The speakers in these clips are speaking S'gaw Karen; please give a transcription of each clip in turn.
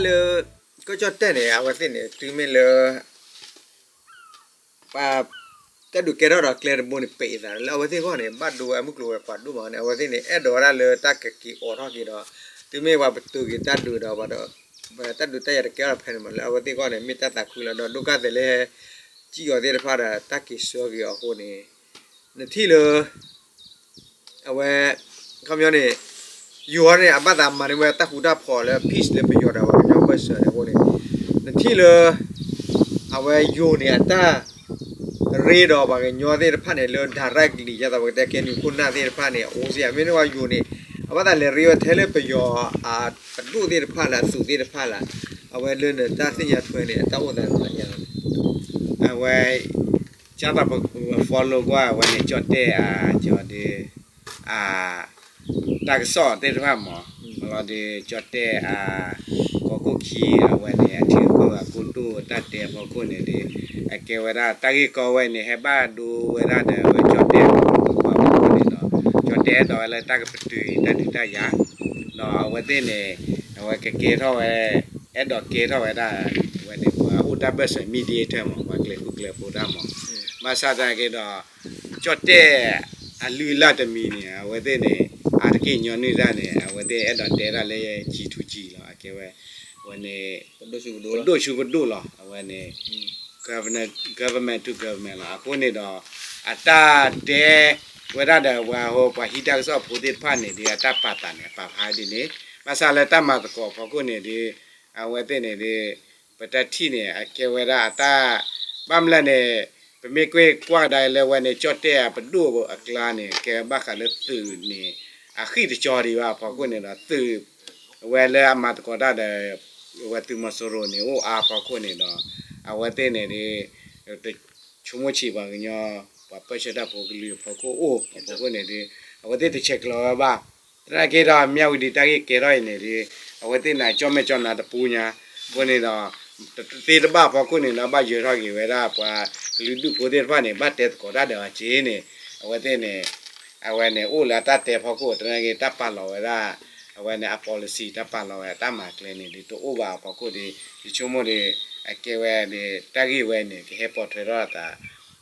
လၢ ကီၢ်ကၠီၣ်တဲၣ်န့ၣ် အဝဲသ့ၣ်န့ၣ် တုၤမ့ၢ်လၢ ပှၤ တၢ်ဒုးကဲထီၣ်ဒီးကျဲတဘိန့ၣ် ပံးသးလၢအဝဲသ့ၣ်အဂီၢ်န့ၣ် ဘၣ်ဒိဝဲအမုၢ်ကျိၤဝဲၤကွာ်ဒိၣ်မးန့ၣ် အဝဲသ့ၣ်န့ၣ် အဲၣ်ဒိးဝဲဒၣ်လၢတၢ်ကက့ၤအိးထီၣ်က့ၤဒီး တုၤမ့ၢ်ပှၤပတုာ်က့ၤတၢ်ဒုးဒီး ပှၤဒီး တၢ်ဒုးတၢ်ယၤတကဲထီၣ်ဖဲန့ၣ်မး လၢအဝဲသ့ၣ်အဂီၢ်န့ၣ် မ့ၢ်တၢ်သးခုလီၤ. ဒီးဒိၣ်ကၢ်သဲးလၢ ဟဲစံၣ်အီၤသ့ၣ်တဖၣ်ဒီး တၢ်က့ၤဆှၢက့ၤအီၤအဃိန့ၣ် နထံၣ်လၢ အဝဲ ခီပညီန့ၣ် ယိၤန့ၣ် အဘၣ်သးမၤန့ၢ်ဝဲတၢ်ဃူတၢ်ဖိးလၢ peace လၢပယီၤဒီးပှၤကညီဘၢၣ်စၢၤန့ၣ်အဃိန့ၣ် နထံၣ်လၢ အဝဲယိၤန့ၣ် အတၢ်ရ့ဒီးပှၤကညီသ့ၣ်တဖၣ်န့ၣ် လၢ directly ယသးပကတဲ KNU ခိၣ်နၢ်သ့ၣ်တဖၣ်န့ၣ် အအိၣ်စ့ၢ် မ့ၢ်န့ၢ်ဝဲယိၤန့ၣ် အဘၣ်သးလဲၤရ့ဝဲထဲလၢပယီၤ အပဒိၣ်သ့ၣ်တဖၣ်လၢအသုးသ့ၣ်တဖၣ်လၢ အဝဲလၢနတၢ်သ့ၣ်ညါထွဲန့ၣ် အတၢ်အိၣ်သးန့ၣ် အဝဲ ကၢ်သးပ follow ကွၢ်ဝဲန့ၣ် ကၠီၣ်တဲၣ်အ ကၠီၣ်ဒု အ တၢ်ကစီၣ်သ့ၣ်တဖၣ်မး လီၤဒု ကၠီၣ်တဲၣ်အ ကီၢ်ခိၣ်ခံ အဝဲန့ၣ် အထံအကီၢ်အကိတိၢ်တၢ်တဲအဖီခိၣ်န့ၣ်ဒီး အကဲဝဲဒၣ်တၢ်ဂ့ၢ်ကီဝဲန့ၣ် ဟဲဘၣ်ဒိဝဲဒၣ်ဒီးဝဲကၠီၣ်တဲၣ်အဖီခိၣ်န့ၣ်ဒီး ကၠီၣ်တဲၣ်အဲၣ်ဒိးဝဲလၢတၢ်ကပတုာ်တၢ်ဒုးတၢ်ယၤ ဒီးအဝဲသ့ၣ်န့ၣ် အဝဲကကဲထီၣ်ဝဲ အဲၣ်ဒိးကဲထီၣ်ဝဲဒၣ် အဝဲန့ၣ် ပှၤအိၣ်တၢ်ဘၢၣ်စၢၤ mediator မး ပှၤကျဲၤဃုကျဲၤဖိးတၢ်မး ဘၣ်ဆၣ်သနာ်က့ဒီး ကၠီၣ်တဲၣ်အလုၢ်အလၢ်တမံၤန့ၣ် အဝဲသ့ၣ်န့ၣ် အါတက့ၢ်ညီနုၢ်တၢ်န့ၣ် အဝဲသ့ၣ်အဲၣ်ဒိးတဲတၢ်လၢ G to G လီၤ. အကဲဝဲ ဝဲန့ၣ် ပဒိၣ်ဆူပဒိၣ်လီၤ အဝဲန့ၣ် government to government လီၤ. အဃိန့ၣ်ဒီး အတၢ်တဲဝဲဒၣ်ဒီးပှၤဟီ ပှၤဟံးတၢ်ကစီၣ်ဖိသ့ၣ်တဖၣ်န့ၣ်ဒီး အတၢ်ပာ်သးန့ၣ် အပာ်ဖျါဒ်န့ၣ် ဘၣ်ဆၣ်လၢတၢ်မၤသကိးအဖီခိၣ်န့ၣ်ဒီး အဝဲသ့ၣ်န့ၣ်ဒီး ပတထံၣ်န့ၣ် အကဲဝဲဒၣ်အတၢ် ဘၣ်မနုၤလဲၣ်န့ၣ် ပမ့ၢ်ကွၢ်ကဒါလၢဝဲန့ၣ် ကၠီၣ်တဲၣ်အပဒိၣ်အကျါန့ၣ် ကဲဘၣ်ဃးလၢသုးန့ၣ် အဃံၢ်တကီဒံးဘၣ်အဖီခိၣ်န့ၣ်ဒီး သုး အဝဲလၢအမၤသကိးတၢ်ဒီး အဝဲသုးမီၤစိရိၤန့ၣ် အိၣ်အါအဖီခိၣ်န့ၣ်ဒီး အဝဲသ့ၣ်န့ၣ်ဒီး တဆိကမိၣ်ဆံးပှၤကညီ ပှၤပၢဆှၢတၢ်ဖိကလုာ်အဖီခိၣ်အိၣ်အဖီခိၣ်န့ၣ်ဒီး အဝဲသ့ၣ်တဆဲးကျိးဝဲဘၣ်. သနာ်က့ဒီး မၠၣ်ဝတံၤတၢ်ဂ့ၢ်ကဲထီၣ်အံၤန့ၣ်ဒီး အဝဲသ့ၣ်န့ၣ် ကၠီၣ်မဲာ်ကၠီၣ်နါတပူၤညါ အဃိန့ၣ်ဒီး တသ့တဘၣ်အဖီခိၣ်န့ၣ်ဒီး ဘၣ်ယၢၤထီၣ်က့ၤဝဲဒၣ်ပှၤကလုာ်ဒူၣ်ဖိသ့ၣ်တဖၣ်န့ၣ် ဘၣ်တဲသကိးတၢ်ဒီးအီၤက့ၤန့ၣ် အဝဲသ့ၣ်န့ၣ် အဝဲန့ၣ် အိၣ်လၢအတၢ်တဲဖီခိၣ် သနာ်က့ တၢ်ပာ်လီၤဝဲဒၣ် အဝဲန့ၣ် အ policy တၢ်ပာ်လီၤဝဲအတၢ်မၤကျဲန့ၣ်ဒီး တအိၣ်ဘၣ်အဖီခိၣ်ဒီး ယဆိကမိၣ်ဒီး အကဲဝဲန့ၣ် တၢ်ဂ့ၢ်ဝဲန့ၣ် ကဟဲပိာ်ထွဲထီၣ်အသး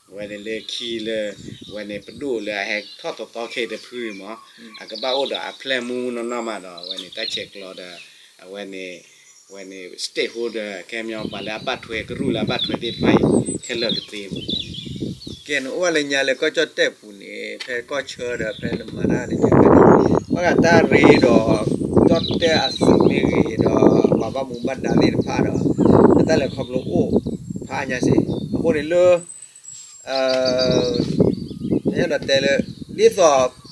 အဝဲန့ၣ်လၢခံလၢ အဝဲန့ၣ်ပဒိၣ်လၢအဟဲထီၣ်သီသီခဲအံၤတဖုမး အကဘၣ်အိၣ်ဒီးအ plan မူမူနီၢ်နီၢ်မးဒီး အဝဲန့ၣ် တၢ်ဆဲးကျိးဒီး အဝဲန့ၣ် အဝဲန့ၣ် stakeholder ခဲမညီ ပှၤလၢအဘၣ်ထွဲကရူၢ်လၢအဘၣ်ထွဲသ့ၣ်တဖၣ်အံၤ ခဲလၢာ်ကသ့မး. ကဲ နအိၣ်ဝဲလၢညါလၢကီၢ်ကၠီၣ်တဲၣ်ပူၤန့ၣ် ဖဲကီၢ်ဆၢဒီးဖဲနမၤတၢ်န့ၣ် ဘၣ်ဃးတၢ်ရ့ဒီး ကၠီၣ်တဲၣ်အသုးမ့ၢ်ဂ့ၤဒီး ပှၤဘၣ်မူဘၣ်ဒါသ့ၣ်တဖၣ်ဒီး အတၢ်လဲၤခီဖျိအိၣ်ဖးအါညါစ့ၢ် အဃိန့ၣ်လၢ အဲၣ်ဒိးတဲလၢ ဒ်သိး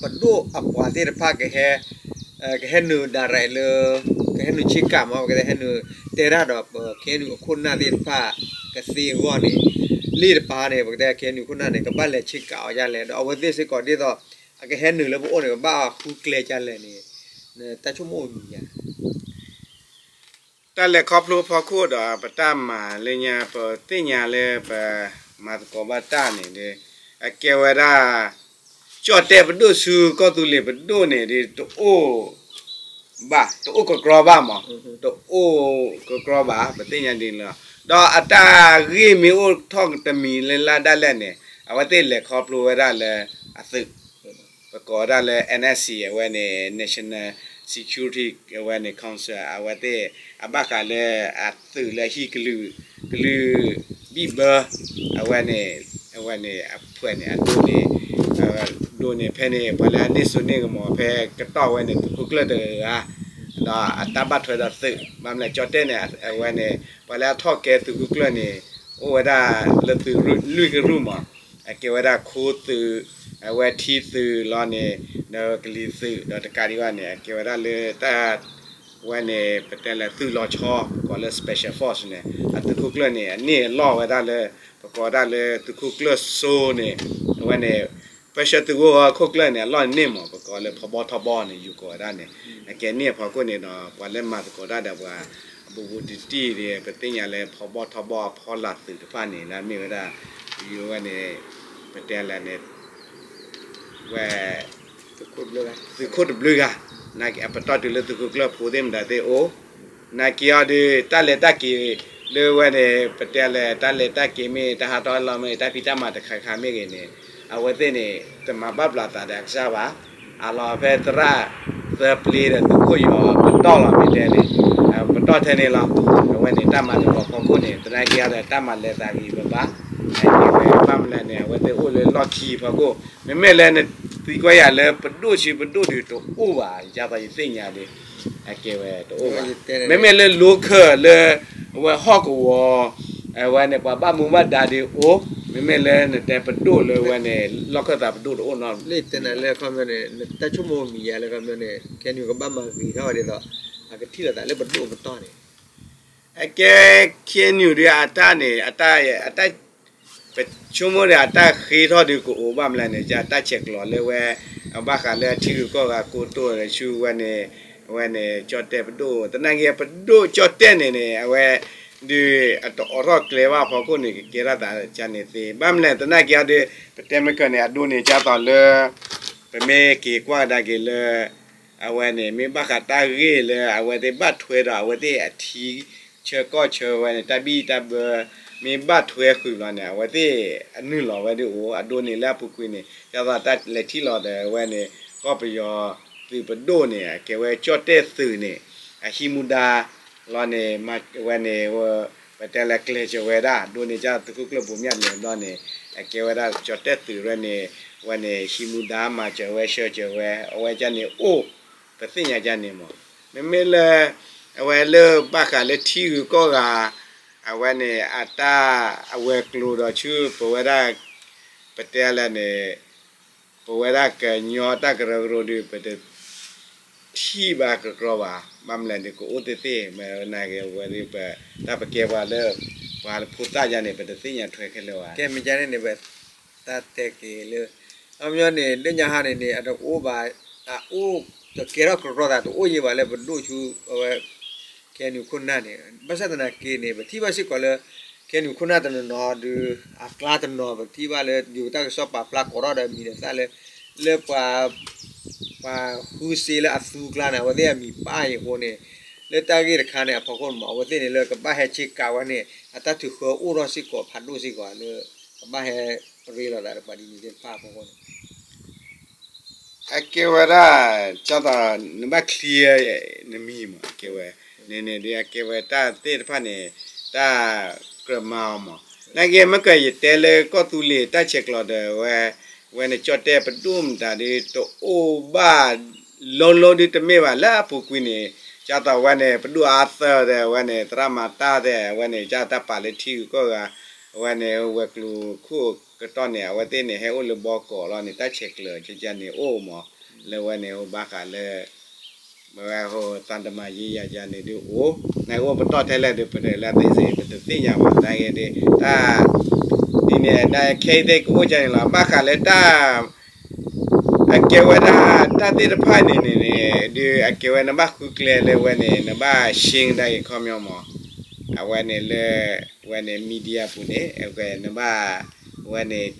ပဒိၣ်အပှၤသ့ၣ်တဖၣ်ကဟဲ ကဟဲနုာ် direct လၢ ကဟဲနုာ်ဆ့ကၤမး ပကတဲဟဲနုာ်တဲတၢ်ဒီးပ KNU အခိၣ်နၢ်သ့ၣ်တဖၣ်ကသ့အဂီၢ်န့ၣ် လ့ၣ်တပၤန့ၣ် ပကတဲ KNU ခိၣ်နၢ်န့ၣ် ကဘၣ်လဲၤဆ့ကၤအီၤဒ်လဲၣ် ဒီးအဝဲသ့ၣ်စ့ၢ်ကီးဒ်သိး အကဟဲနုာ်လၢပအိၣ်န့ၣ် ကဘၣ်ဃုကျဲဒ်လဲၣ်န့ၣ် နတၢ်ဆိကမိၣ်အိၣ်မံၤယါ တၢ်လဲၤခီဖျိဖီခိၣ်ဒီး ပတၢ်မၤလၢညါ ပသ့ၣ်ညါလၢပမၤသကိးဘၣ်တၢ်န့ၣ်ဒီး အကဲဝဲဒၣ် ကၠီၣ်တဲၣ်ပဒိၣ်ဆူကီၢ်သူလ့ၤပဒိၣ်န့ၣ်ဒီး တအိၣ်ဘၣ် တအိၣ်ကကြီဘၣ်မး တအိၣ်ကကြီဘၣ် ပသ့ၣ်ညါဒ်န့ၣ်လီၤ. ဒီးအတၢ်ဂ့ၢ်မ့ၢ်အိၣ်ထီၣ်တမံၤလၢလၢ်ဒၣ်လဲၣ်န့ၣ် အဝဲသ့ၣ်လဲၤခီဖျိဝဲဒၣ်လၢအသုး ပကိးဝဲဒၣ်လၢ NSC အဝဲန့ၣ် National Security အဝဲန့ၣ် Council အဝဲသ့ၣ် အဘၣ်ဃးလၢအသုးလၢဟံၣ်ကလုာ် ကလုာ်ဘံၣ်ဘၢ အဝဲန့ၣ် အဝဲန့ၣ် အဖွဲ့န့ၣ် အဒိန့ၣ် ဒိန့ၣ်ဖဲန့ၣ် ပှၤလၢအန့ၢ်စိန့ၢ်ကမီၤဖဲကတီၢ်ဝဲန့ၣ် သုးခိၣ်ကျၢၢ်တဂၤ ဒီးအတၢ်ဘၣ်ထွဲဒီးသုး ဘၣ်မနုၤလဲၣ် ကၠီၣ်တဲၣ်န့ၣ် အဝဲန့ၣ် ပှၤလၢအထီၣ်ကဲသုးခိၣ်ကျၢၢ်န့ၣ် အိၣ်ဝဲဒၣ်လၢသုးလွံၢ်ကရူၢ်မး အကဲဝဲဒၣ်ခိသုး အဝဲထံသုးလီၤန့ၣ် ဒီးကလံၤသုး ဒီးတကးဒံးဘၣ်န့ၣ် အကဲဝဲဒၣ်လၢတၢ် ဝဲန့ၣ် ပတဲလၢသုးလီၤဆီ ပကိးလၢ Special Force န့ၣ် အသုးခိၣ်ကျၢၢ်န့ၣ် အန့ၢ်အလီၢ်ဝဲဒၣ်လၢ ပကိးဒၣ်လၢသုးခိၣ်ကျၢၢ်စိန့ၣ် အဝဲန့ၣ် ပၢဆှၢသုးခိၣ်ခိၣ်ကျၢၢ်န့ၣ် အလီၢ်န့ၣ်မး ပကိးလၢဖီဘီထီဘီန့ၣ် ယိၤကိးဝဲဒၣ်န့ၣ် အကဲန့ၢ်အဖီခိၣ်န့ၣ်ဒီး ပှၤလၢမၤသကိးတၢ်ဒီးပှၤ အဘူးဘူးတံၢ်တံၢ်ဒီး ပသ့ၣ်ညါလၢဖီဘီထီဘီအဖီလာ်သုးတဖၣ်န့ၣ် လၢအမ့ၢ်ဝဲဒၣ် ယိၤဝဲန့ၣ် ပတဲလဲၣ်န့ၣ် ဝဲ သုးခိၣ်တဘျုးဂၤ နာ်က့အပတီၢ်တုၤလၢသုးခိၣ်ကျၢၢ်ဖိသ့ၣ်မတၤသ့ၣ်အိၣ် နာ်က့အီၤဒီး တၢ်လဲၤတၢ်က့ၤ လၢဝဲန့ၣ် ပတဲလဲၣ် တၢ်လဲၤတၢ်က့ၤမ့ၢ် တၢ်ဟးထီၣ်ဟဲလီၤမ့ၢ် တၢ်ဖံးတၢ်မၤတခါခါမ့ၢ်ဂ့ၤန့ၣ် အဝဲသ့ၣ်န့ၣ် တမၤဘၣ်ဘျးသးဒီးအကစၢ်ဘၣ်. အလီၤဖဲသရၣ်သၢပျ့ဒီးသုးခိၣ်ယီၤပတီၢ်လီၤမ့ၢ်တဲန့ၣ် ပတီၢ်ထဲန့ၣ်လီၤ. အဝဲန့ၣ်တၢ်မၤသကိးဖီခိၣ်န့ၣ် သနာ်က့အီၤဒီး တၢ်မၤလဲၤသးဂ့ၤဘၣ်ဘၣ်. အကဲဝဲဘၣ်မနုၤလဲၣ်န့ၣ် အဝဲသ့ၣ်အိၣ်လၢလီၢ်ခံဖီခိၣ် မ့မ့ၢ်လၢနသံကွၢ်ယၤလၢပဒိၣ်ဆံပဒိၣ်ဒုးတအိၣ်ဘၣ် ယသးယသ့ၣ်ညါဒီး အကဲဝဲတအိၣ်ဘၣ်. မ့မ့ၢ်လၢ local လၢ အဝဲဟီၣ်ကဝီၤ အဝဲန့ၣ် ပှၤဘၣ်မူဘၣ်ဒါဒုးအိၣ်, မ့မ့ၢ်လၢနတဲပဒိၣ်လၢဝဲန့ၣ် လီၢ်ခၢၣ်သးပဒိၣ်တအိၣ်နီတဘျီ. လၢတဲနၤလၢအခီပညီန့ၣ် နတၢ်ဆိကမိၣ်မံၤယၤလၢအခီပညီန့ၣ် KNU ကဘၣ်မၤဂ့ၤထီၣ်ဝဲဒ်သိး အကထံၣ်လိာ်သးလၢပဒိၣ်ပတီၢ်န့ၣ် အကဲ KNU ဒုးအတၢ်န့ၣ် အတၢ် ပဆိကမိၣ်ဒီးအတၢ်ဃ့ထီၣ်ဒုးကအိၣ်ဘၣ်မနုၤလဲၣ်န့ၣ် ကတၢ်ဆဲးကျိးလၢဝဲ ဘၣ်ဃးလၢထံဂုၤကီၢ်ဂၤကိတိာ်ဆူဝဲန့ၣ် အဝဲန့ၣ် ကၠီၣ်တဲၣ်ပဒိၣ် သနာ်က့ပဒိၣ်ကၠီၣ်တဲၣ်န့ၣ်န့ၣ် အဝဲ ဒုးအတအိးထီၣ်ကျဲဘၣ်အဖီခိၣ်န့ၣ် ကကဲထီၣ်သးကန့ၣ်သ့ ဘၣ်မနုၤလဲၣ် သနာ်က့အီၤဒုး ပတဲမ့ၢ်ကၢၢ်န့ၣ် အဒိန့ၣ် ကၢ်သိးလၢ ပမ့ၢ်က့ၤကွၢ်ကဒါက့ၤလၢ အဝဲန့ၣ် မ့ၢ်ဘၣ်ဃးတၢ်ဂ့ၢ်လၢအဝဲသ့ၣ်ဘၣ်ထွဲဒီးအဝဲသ့ၣ်အထံဆၢကီၢ်ဆၢဝဲန့ၣ် တၢ်ဘံၣ်တၢ်ဘၢ မ့ၢ်ဘၣ်ထွဲဃုာ်ဘျီန့ၣ် အဝဲသ့ၣ်အနုာ်လီၤဝဲဒုးအိၣ် အဒိန့ၣ်လၢအပူၤကွံာ်န့ၣ် ကၢ်သိးတၢ်လဲၤထံၣ်လီၤဒီးအဝဲန့ၣ် ကီၢ်ပယီၤသုးပဒိၣ်န့ၣ် အကဲဝဲကၠီၣ်တဲၣ်သုးန့ၣ် အဟံးမူဒါ လီၤန့ၣ် ဝဲန့ၣ် ပတဲလၢကျဲၤစၢၤဝဲဒၣ် ဒိန့ၣ်ကၢ်သုးခိၣ်ကျၢၢ်ဘိးမၠၣ်လဲၤဘျီန့ၣ် အကဲဝဲဒၣ်ကၠီၣ်တဲၣ်သုးဝဲန့ၣ် ဝဲန့ၣ် ဟံးမူဒါမၤစၢၤဝဲဆှၢစၢၤဝဲ အဝဲကန့ၣ်အိၣ် ပသ့ၣ်ညါကန့ၣ်မး မ့မ့ၢ်လၢ အဝဲလၢဘၣ်ဃးလၢထံဂုၤကီၢ်ဂၤ အဝဲန့ၣ် အတၢ် အဝဲၤကျိၤဒီးဆူပဝဲဒၣ် ပတဲလဲၣ်န့ၣ် ပဝဲဒၣ်ကညီတၢ်ကရၢကရိဒုး ပတ ထံၣ်ဘၣ်ကကြီဘၣ် ဘၣ်မနုၤလဲၣ်န့ၣ် ကအိၣ်သ့ၣ်သ့ၣ် မ့ၢ်နာ်က့ဝဲဒၣ် တၢ်ပကဲပှၤလၢ ပှၤဖိသၣ်ယါန့ၣ် ပတသ့ၣ်ညါထွဲခဲလၢာ်ဘၣ်. ကဲမ့ၢ်ကန့ၣ်န့ၣ် ပတၢ်တဲက့ၤလၢ အခီပညီန့ၣ် လၢညါဟါန့ၣ်န့ၣ် အတအိၣ်ဘၣ် အအိၣ် တကဲထီၣ်ကကြီသး တအိၣ်ယံၤဘၣ်လၢပဒိၣ်ဆူ အဝဲ KNU ခိၣ်နၢ်န့ၣ် ဘၣ်ဆၣ်သနာ်က့န့ၣ် ပထံၣ်ဘၣ်စ့ၢ်ကီးလၢ KNU ခိၣ်နၢ်တနီၤနီၤဒုး အကျါတနီၤ ပထံၣ်ဘၣ်လၢ ယိၤတၢ်ကစီၣ်ပာ်ဖျါကိးထီၣ်ဒီးအမံၤဒီးသၣ်လၢ လၢပှၤ ပှၤဃုစ့လၢအသူကျါန့ၣ် အဝဲသ့ၣ်အမံၤပာ်အံၤအဃိန့ၣ် လၢတၢ်ဂ့ၢ်တခါန့ၣ်အဖီခိၣ်န့ၣ်မး အဝဲသ့ၣ်န့ၣ်လၢကဘၣ်ဟဲဆ့ကၤဝဲန့ၣ် အတၢ်ထုးဃၢအိၣ်ထီၣ်စ့ၢ်ကီးဖးဒိၣ်စ့ၢ်ကီးလၢ ကဘၣ်ဟဲရ့လိာ်သးဒီးပှၤဒ်န့ၣ်သ့ၣ်တဖၣ်အဖီခိၣ်န့ၣ် အကဲဝဲဒၣ် ကၢ်သိး နဘၣ် clear နမံၤမး အကဲဝဲ န့ၣ်န့ၣ်ဒုး အကဲဝဲတၢ်သ့ၣ်တဖၣ်န့ၣ် တၢ်ကြၢးမၤအီၤမး နာ်က့မ့ၢ်ကၢၢ်ယတဲလၢကီၢ်သူလ့ၤတၢ်ဆဲးကျိးဒီးဝဲ ဝဲန့ၣ်ကၠီၣ်တဲၣ်ပဒိၣ်မတၤဒုး တအိၣ်ဘၣ် လိၤလိၤဒုးတမ့ၢ်ဘၣ်လၢအပူၤကွံာ်န့ၣ် ကၢ်သိးဝဲန့ၣ် ပဒိၣ်အါသၢဒီး အဝဲန့ၣ် သရၣ်မၤတၢ်သဲး အဝဲန့ၣ် ကၢ်တၢ်ပာ်လၢထံဂုၤကီၢ်ဂၤ အဝဲန့ၣ် ဝဲၤကျိၤခိၣ်ကတီၢ်န့ၣ် အဝဲသ့ၣ်န့ၣ် ဟဲအိၣ်လၢဘီကီးလီၤန့ၣ် တၢ်ဆဲးကျိးကန့ၣ်အိၣ်မး လၢဝဲန့ၣ် ဟိဘၣ်ဃးလၢ မ့ၢ်ဝဲဟိ သံတမန်ရေးရာ ယၤန့ၣ်ဒုးအိၣ် နအိၣ်ပတီၢ်ထဲလဲၣ်ဒုး ပတဲလၢသ့ၣ်စ့ၢ် ပတသ့ၣ်ညါဘၣ် နာ်က့ဒုး တၢ် ဒ်န့ၣ် နခဲအံၤသ့ၣ်ကအိၣ်ကန့ၣ်လီၤ ဘၣ်ဃးလၢတၢ် အကဲဝဲဒၣ် တၢ်သ့ၣ်တဖၣ်န့ၣ်န့ၣ်န့ၣ် ဒုးအကဲဝဲနဘၣ်ဃုကျဲလၢဝဲန့ၣ် နဘၣ် ရှင်း ကဒါက့ၤခီပညီမး အဝဲန့ၣ်လၢ ဝဲန့ၣ် media ပူၤန့ၣ် နဘၣ် ဝဲန့ၣ်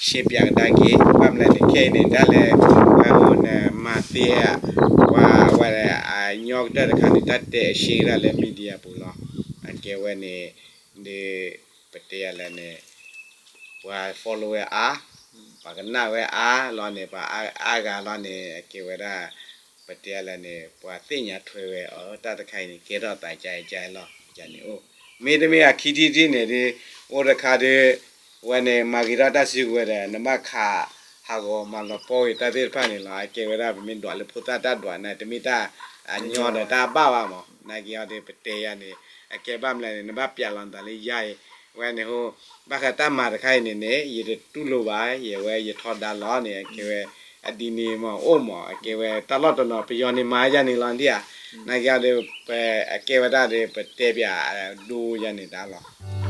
ရှင်းပြ ကဒါက့ၤ ဘၣ်မနုၤလဲၣ်န့ၣ် ခဲအံၤန့ၣ် တၢ်လၢ ဝဲအိၣ်နမၤသ့ ပှၤဝဲ အညီကတၢၢ်တခါန့ၣ် တၢ်တဲအ ရှင်း ကဒါလၢ media ပူၤလီၤ အကဲဝဲန့ၣ် ဒုး ပတဲယၤလဲၣ်န့ၣ် ပှၤ follow ဝဲအါ ပှၤကနၣ်ဝဲအါလီၤန့ၣ် ပှၤအါဂၤလီၤန့ၣ် အကဲဝဲဒၣ် ပတဲယၤလဲၣ်န့ၣ် ပှၤသ့ၣ်ညါထွဲဝဲအီၤ တၢ်တခါအံၤန့ၣ် ကဲထီၣ်သးကဲကဲလီၤ ကန့ၣ်အိၣ် မ့တမ့ၢ်အခံထံထံန့ၣ်ဒုး အိၣ်တခါဒုး ဝဲန့ၣ် မၤဂ့ၤထီၣ်တၢ်စုကဝဲၤဒီး နဘၣ်ခး ဟးဂီၤမၤလီၤပီဂ့ၤတၢ်သ့ၣ်တဖၣ်န့ၣ်လီၤ အကဲဝဲဒၣ် ပမ့ၢ်ဒွးလၢဖိသၣ်တၢ်ဒွးန့ၣ် တမ့ၢ်တၢ်အညီဒီးတၢ်ဘၣ်ဘၣ်မး နာ်က့အီၤဒုး ပတဲယၤန့ၣ် အကဲဘၣ်မနုၤလဲၣ်န့ၣ် နဘၣ်ပျးလီၤနသးလၢယၤအံၤ ဝဲန့ၣ်ဟိ ဘၣ်ဃးတၢ်မၤတခါအံၤန့ၣ်န့ၣ် ယတတူၢ်လိာ်ဘၣ် ယဝဲယထီဒါလီၤန့ၣ် အကဲဝဲ အဒ်န့ၣ်မးအိၣ်မး အကဲဝဲတၢ်လီၢ်တနီၤ ပယီၤန့ၣ်မၤယၤန့ၣ်လီၤဒ်ဧါ နာ်က့အီၤဒုး ပ အကဲဝဲဒၣ်ဒီး ပတဲပျးဒိယၤန့ၣ်တၢ်လီၤ